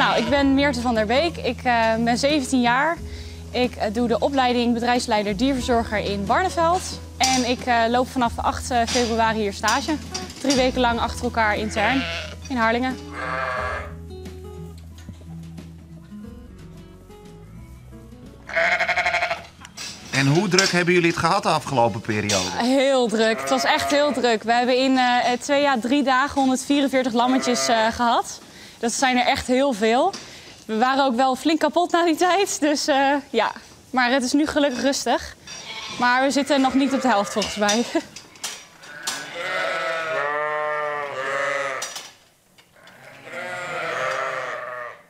Nou, ik ben Meerte van der Beek. Ik ben 17 jaar. Ik doe de opleiding bedrijfsleider dierverzorger in Barneveld. En ik loop vanaf 8 februari hier stage. 3 weken lang achter elkaar intern in Harlingen. En hoe druk hebben jullie het gehad de afgelopen periode? Heel druk. Het was echt heel druk. We hebben in 2 jaar 3 dagen 144 lammetjes gehad. Dat zijn er echt heel veel. We waren ook wel flink kapot na die tijd. Dus ja, maar het is nu gelukkig rustig. Maar we zitten nog niet op de helft volgens mij.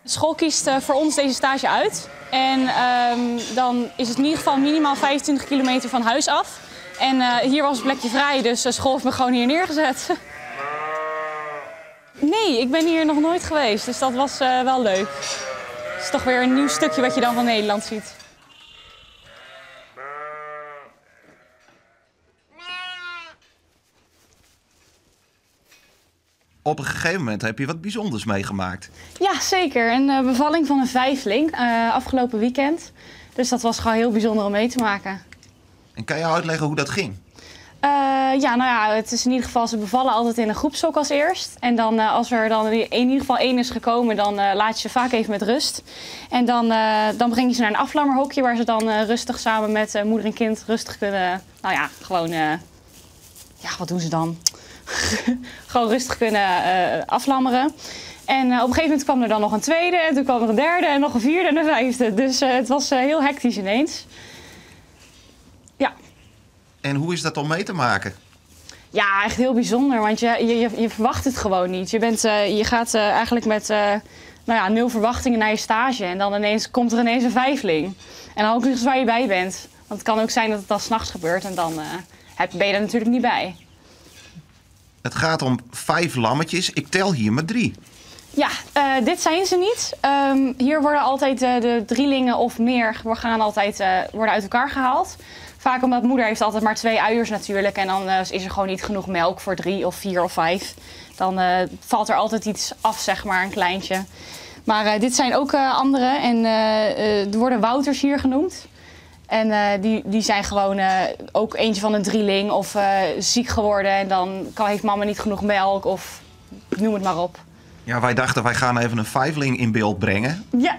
De school kiest voor ons deze stage uit. En dan is het in ieder geval minimaal 25 kilometer van huis af. En hier was het plekje vrij, dus de school heeft me gewoon hier neergezet. Nee, ik ben hier nog nooit geweest, dus dat was wel leuk. Het is toch weer een nieuw stukje wat je dan van Nederland ziet. Op een gegeven moment heb je wat bijzonders meegemaakt. Ja, zeker. Een bevalling van een vijfling afgelopen weekend. Dus dat was gewoon heel bijzonder om mee te maken. En kan je uitleggen hoe dat ging? Ja, nou ja, het is in ieder geval, ze bevallen altijd in een groepshok als eerst. En dan als er dan in ieder geval één is gekomen, dan laat je ze vaak even met rust. En dan breng je ze naar een aflammerhokje waar ze dan rustig samen met moeder en kind rustig kunnen, nou ja, gewoon, ja, wat doen ze dan? Gewoon rustig kunnen aflammeren. En op een gegeven moment kwam er dan nog een tweede en toen kwam er een derde en nog een vierde en een vijfde. Dus het was heel hectisch ineens. Ja. En hoe is dat om mee te maken? Ja, echt heel bijzonder, want je verwacht het gewoon niet. Je gaat eigenlijk met nou ja, 0 verwachtingen naar je stage en dan ineens komt er ineens een vijfling. En dan ook nog eens waar je bij bent. Want het kan ook zijn dat het dan 's nachts gebeurt en dan ben je er natuurlijk niet bij. Het gaat om 5 lammetjes. Ik tel hier maar 3. Ja, dit zijn ze niet. Hier worden altijd de drielingen of meer gaan altijd, worden uit elkaar gehaald. Vaak omdat moeder heeft altijd maar 2 uiers natuurlijk. En dan is er gewoon niet genoeg melk voor 3 of 4 of 5. Dan valt er altijd iets af, een kleintje. Maar dit zijn ook andere. En er worden Wouters hier genoemd. En die zijn gewoon ook eentje van een drieling of ziek geworden. En dan heeft mama niet genoeg melk of noem het maar op. Ja, wij dachten wij gaan even een vijfling in beeld brengen. Ja,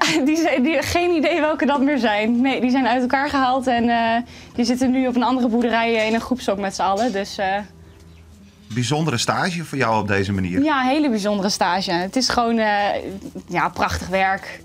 geen idee welke dat meer zijn. Nee, die zijn uit elkaar gehaald en die zitten nu op een andere boerderij in een groepshok met z'n allen. Dus Bijzondere stage voor jou op deze manier. Ja, een hele bijzondere stage. Het is gewoon prachtig werk.